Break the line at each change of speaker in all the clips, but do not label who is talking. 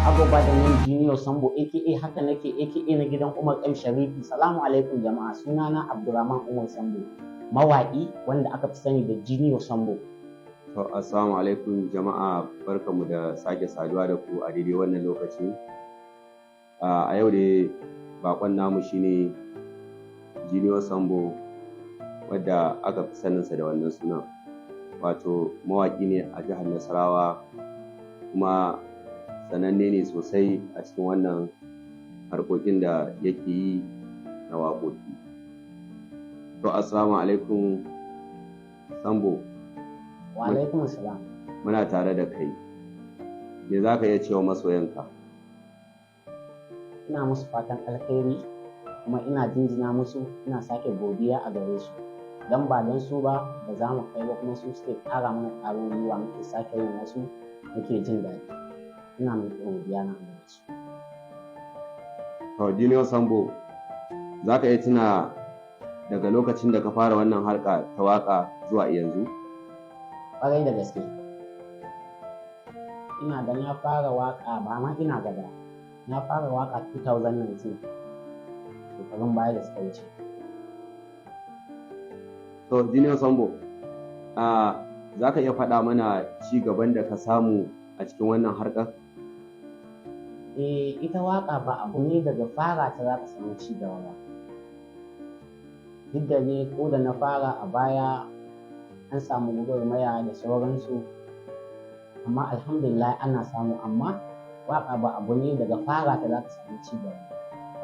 I go by the name Junior Sambo, aka haka nake, aka na gidan Umar M Sharifi. Salamu alaikum jama'a, sunana Abdurrahman Umar Sambo, mawaƙi wanda aka fi sani da Junior Sambo.
To, assalamu alaikum jama'a, barkanmu da sake saduwa da ku a daidai wannan lokaci. A yau dai bakon namu shine Junior Sambo, wadda aka fi saninsa da wannan sunan. Wato mawaƙi ne a jihar Nasarawa, kuma sananne ne sosai a cikin wannan harkokin da yake yi na waƙoƙi. To, assalamu alaikum Sambo.
Wa alaikum salam.
Muna tare da kai. Me za ka iya cewa masoyanka?
Ina musu fatan alkhairi, kuma ina jinjina musu, ina sake godiya a gare su. Dan ba don su ba, ba za mu kai ba, kuma su suke ƙara mana ƙwarin gwiwa muke sake yin wasu, muke jin daɗi. Ina miƙa godiya na gare su.
To, Junior Sambo, za ka iya tuna daga lokacin da ka fara wannan harka ta waƙa zuwa yanzu?
Ƙwarai da gaske. Ina da na fara waƙa, ba ma ina gaba. Na fara waƙa 2019, shekarun baya da suka wuce.
To, Junior Sambo, za ka iya faɗa mana ci gaban da ka samu a cikin wannan harkar?
Eh, ita waƙa ba abu ne daga fara ta za ka samu ci gaba ba. Duk da ne ko da na fara a baya an samu gwagwarmaya da sauransu, amma alhamdulillah ana samu. Amma waƙa ba abu ne daga fara ta za ka samu ci gaba.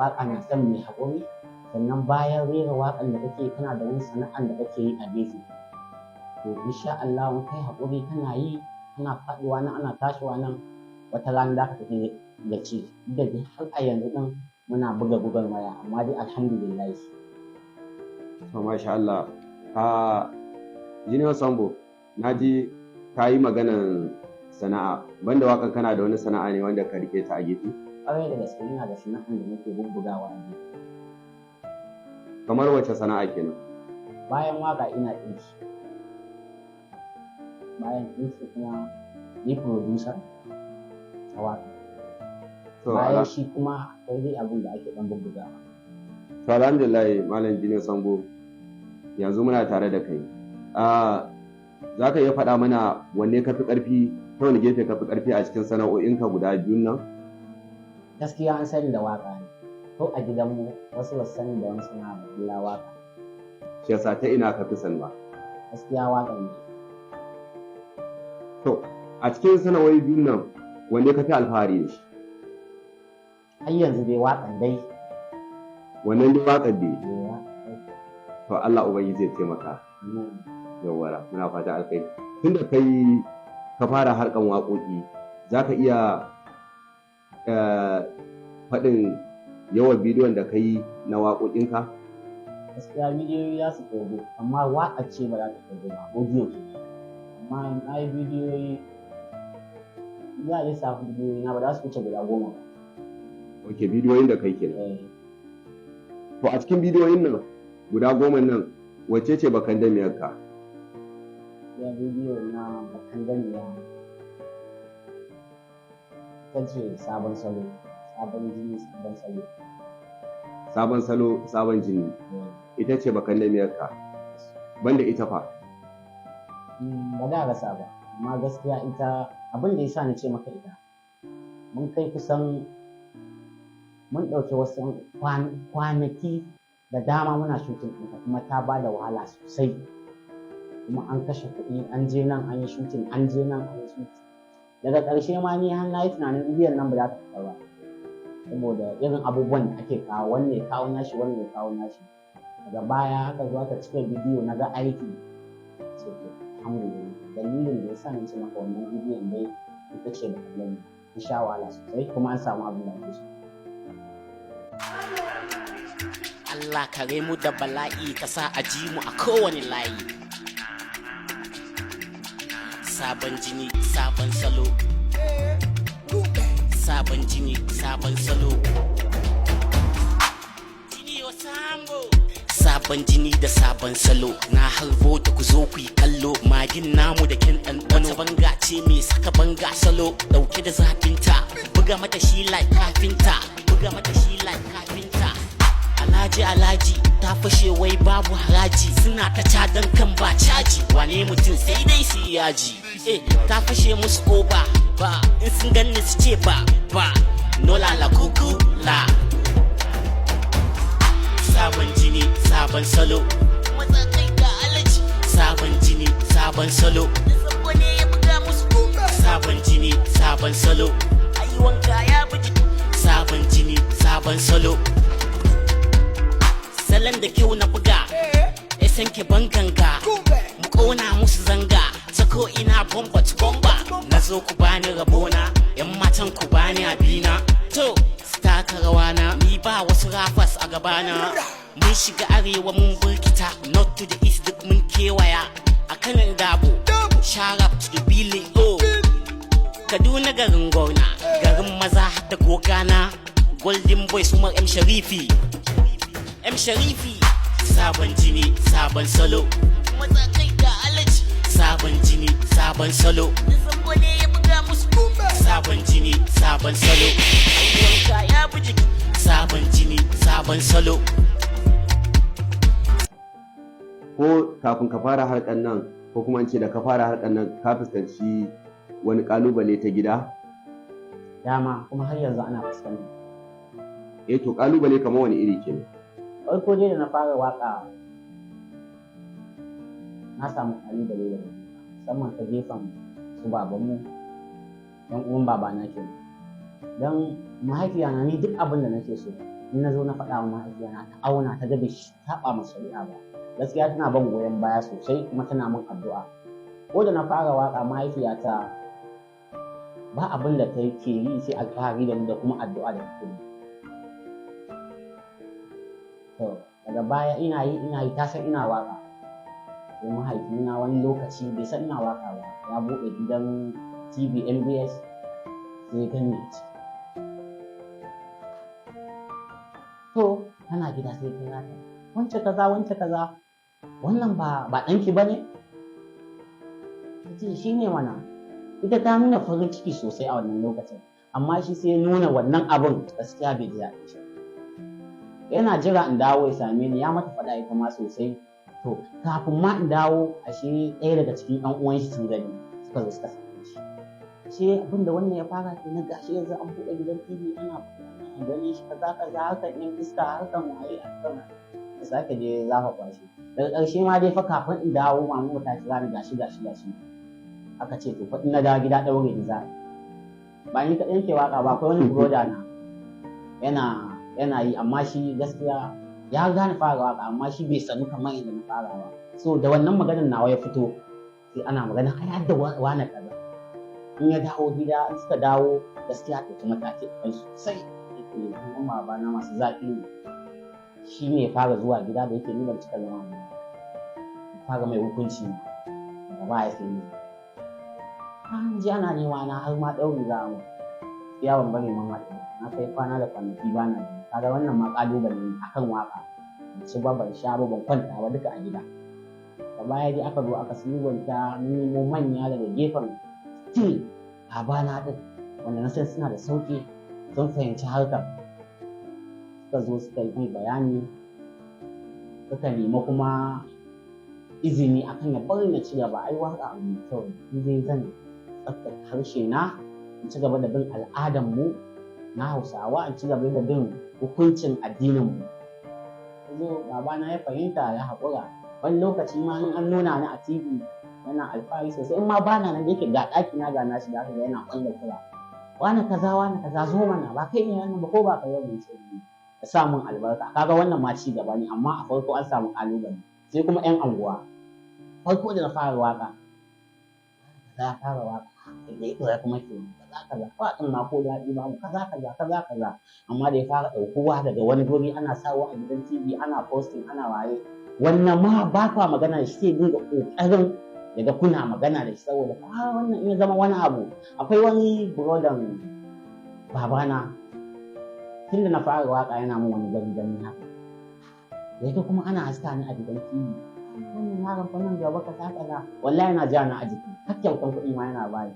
Waƙa na son mai haƙuri, sannan bayan rera waƙan da kake, kana da wani sana'an da kake yi a gefe. To, insha Allah in kai haƙuri, kana yi, ana faɗuwa nan ana tashiwa nan, wata rana za ka tafi gaci. Duk da dai har a yanzu ɗin muna buga gwagwarmaya, amma dai alhamdulillah.
To, masha Allah. Junior Sambo, na ji ka yi maganan sana'a. Banda waƙan, kana da wani sana'a ne wanda ka rike ta a gefe?
Ƙwarai da gaske, ina da sana'an da nake bubbugawa a gefe.
Kamar wace sana'a kenan?
Bayan waƙa ina ɗinki. Bayan ɗinki kuma ni producer a waƙa.
To,
Bayan shi kuma akwai dai abin da ake ɗan bubbugawa.
To, alhamdulillah Malam Junior Sambo, yanzu muna tare da kai. Za ka iya faɗa mana wanne ka fi ƙarfi, ta wani gefe ka fi ƙarfi a cikin sana'o'inka guda biyun nan?
Gaskiya an sani da waƙa ne. Ko a gidanmu wasu ba su sani da wani sana'a ba illa waƙa.
Shi yasa ta ina ka fi sanuwa?
Gaskiya waƙa ne.
To, a cikin sana'o'i biyun nan, wanne ka fi alfahari da shi?
Har yanzu dai waƙan dai.
Wannan dai waƙar dai.
Eh, waƙa.
To, Allah Ubangiji zai taimaka.
Amin.
Yawwa, muna fata alkhairi. Tunda kai ka fara harkan waƙoƙi, za ka iya faɗin yawan bidiyon da ka yi na waƙoƙinka?
Gaskiya bidiyoyi za su ƙirgu, amma waƙa ce ba za ta ƙirgu ba, audio ke. Amma na yi bidiyoyi, za a lissafa bidiyoyi na ba za su wuce guda 10 ba.
Ok, bidiyoyin da kai kenan.
Eh.
To, a cikin bidiyoyin nan guda 10 nan, wacce ce bakan damiyarka?
Ya bidiyo na bakan damiya ita ce Sabon Salo, Sabon Jini, Sabon Salo.
Sabon Salo, Sabon Jini.
Eh.
Ita ce bakan damiyarka. Banda ita fa?
Ba da rasa ba, amma gaskiya ita, abin da ya sa na ce maka ita, mun kai kusan mun ɗauki wasu kwanaki da dama muna shooting ɗinta, kuma ta ba da wahala sosai, kuma an kashe kuɗi, an je nan an yi shooting, an je nan an yi shooting. Daga ƙarshe ma ni har na yi tunanin bidiyon nan ba za ta fita ba, saboda irin abubuwan da ake kawo, wanne ya kawo nashi, wanne ya kawo nashi. Daga baya haka zo aka cika bidiyo, na ga aiki sai to alhamdulillah. Dalilin da ya sa na ce maka wannan bidiyon dai ita ce da kallon an sha wahala sosai, kuma an samu abin da ake so.
Allah kare mu da bala'i, ka sa a ji mu a kowane layi. Sabon jini, sabon salo. Sabon jini, sabon salo. Jini Sambo. Sabon jini da sabon salo, na harbo ta, ku zo ku yi kallo. Magin namu da kyan ɗanɗano. Wata banga ce mai saka banga salo, ɗauke da zafinta. Buga mata shi like kafinta, buga mata shi like kafinta. Alhaji, alhaji, ta fashe wai babu haraji. Suna ta cadan kan ba caji. Wane mutum, sai dai su yi yaji. Eh, ta fashe musu ko ba ba. In sun ganni su ce ba ba. No la la kuku la. Sabon jini, sabon salo. Matsakai ga alaji. Sabon jini, sabon salo. Sabon jini, sabon salo. Ayi wanka ya buji. Sabon jini, sabon salo. Salon da kyau na buga. Ya sanke ban ganga. Mu kona musu zanga. Ta ko ina bomba to bomba. Na zo ku bani rabona. Yan matan ku bani abina. To, su taka rawana. Ni ba wasu rappers a gabana. Mun shiga arewa mun burkita. North to the east duk mun kewaya. A kanan dabo. Shout out to the Billy O. Kaduna garin gwamna, garin maza har da gogana. Golden Boys, Umar M Sharifi. M Sharifi. Sabon jini, sabon salo. Matsakai ga alaji. Sabon jini, sabon salo. Sabon jini, sabon salo. Wanka ya buji. Sabon jini, sabon salo.
Ko kafin ka fara harkar nan, ko kuma in ce da ka fara harkar nan, ka fuskanci wani kalubale ta gida?
Dama, kuma har yanzu ana fuskanta.
Eh, to kalubale kamar wani iri kenan?
Farko dai da na fara waka, na samu kalubale daga gida, musamman ta gefen su babanmu, yan uwan babana ke. Don mahaifiyana, ni duk abin da nake so in na zo na faɗa wa mahaifiyana, ta auna ta ga bai saɓa ma shari'a ba, gaskiya tana ban goyon baya sosai, kuma tana min addu'a. Ko da na fara waka, mahaifiyata ba abin da ta ke yi sai alfahari da ni da kuma addu'a da take yi. To, daga baya ina yi ina yi, ta san ina waka. Sai mahaifina wani lokaci bai san ina waka ba, ya buɗe gidan TV MBS, sai ya gani a ciki. To, tana gida, sai kira ta, "Wance kaza, wance kaza, wannan ba ɗanki ba ne?" Ta ce, "Shi ne mana." Ita ta nuna farin ciki sosai a wannan lokacin, amma shi sai ya nuna wannan abin gaskiya bai ji daɗin shi. Yana jira in dawo ya same ni ya mata faɗa ita ma sosai. To, kafin ma in dawo, ashe ɗaya daga cikin ƴan uwan shi sun gani, suka zo suka same shi. Ashe abin da wannan ya fara kenan, gashi yanzu an buɗe gidan TV ana ana ganin shi, kaza kaza, harkar ɗin iska, harkar waye, harkar da sake je zafafa shi. Daga ƙarshe ma dai fa kafin in dawo, mamu ta kira ni, gashi gashi gashi. Aka ce to fa in na dawo gida ɗaure ni za a yi. Ba ni kaɗai ke waƙa ba, akwai wani brother na yana yi, amma shi gaskiya ya gane fara waƙa, amma shi bai sanu kamar yadda na fara ba. So da wannan maganar nawa ya fito, sai ana magana ai har da wane kaza. In ya dawo gida, in suka dawo, gaskiya ta kuma mataki a kan sosai. Yake yan babana masu zafi ne. Shi ne ya fara zuwa gida, da yake ni ban cika zama ba. Ya fara mai hukunci, daga baya sai ni. An ji ana nema na, har ma ɗauri za a mun. Gaskiya ban bari mun haɗu. Na kai kwana da kwanaki ba na gani. Kaga wannan ma ƙalubale ne akan waƙa. Ban ci ba, ban sha ba, ban kwanta ba, duka a gida. Da baya dai aka zo aka sulhunta, mun nemo manya daga gefen still babana ɗin, wanda na san suna da sauƙi, sun fahimci harkar. Suka zo suka yi mai bayani, suka nemi kuma izini akan ya bari na ci gaba. Ai waƙa abu mai kyau ne. In dai zan tsaftace harshe na, in ci gaba da bin al'adan mu na Hausawa, in ci gaba da bin hukuncin addinin mu. Zo babana ya fahimta, ya haƙura. Wani lokaci ma in an nuna ni a TV yana alfahari sosai. In ma bana nan, da yake ga ɗaki na ga nashi, da aka ga yana ƙwalla kira. "Wane kaza, wane kaza, zo mana, ba kai ne wannan ba ko ba kai ba ce ne?" Ya sa mun albarka. Kaga wannan ma ci gaba ne, amma a farko an samu ƙalubale. Sai kuma 'yan anguwa. Farko da na fara waƙa, kaza ya fara waƙa, kai dai kuma ke kaza kaza, waƙan ma ko daɗi babu, kaza kaza kaza kaza. Amma da ya fara ɗaukowa daga wani guri ana sawa a gidan TV, ana posting, ana waye. Wannan ma ba kwa magana da shi, sai dinga ƙoƙarin yaga kuna magana da shi, saboda a wannan in ya zama wani abu. Akwai wani brother babana, tun da na fara waƙa yana mun wani gani gani haka. Da yake kuma ana haska ni a gidan TV, wannan yaron fa nan gaba kaza kaza. Wallahi yana ja na a jiki, har kyautan kuɗi ma yana bani.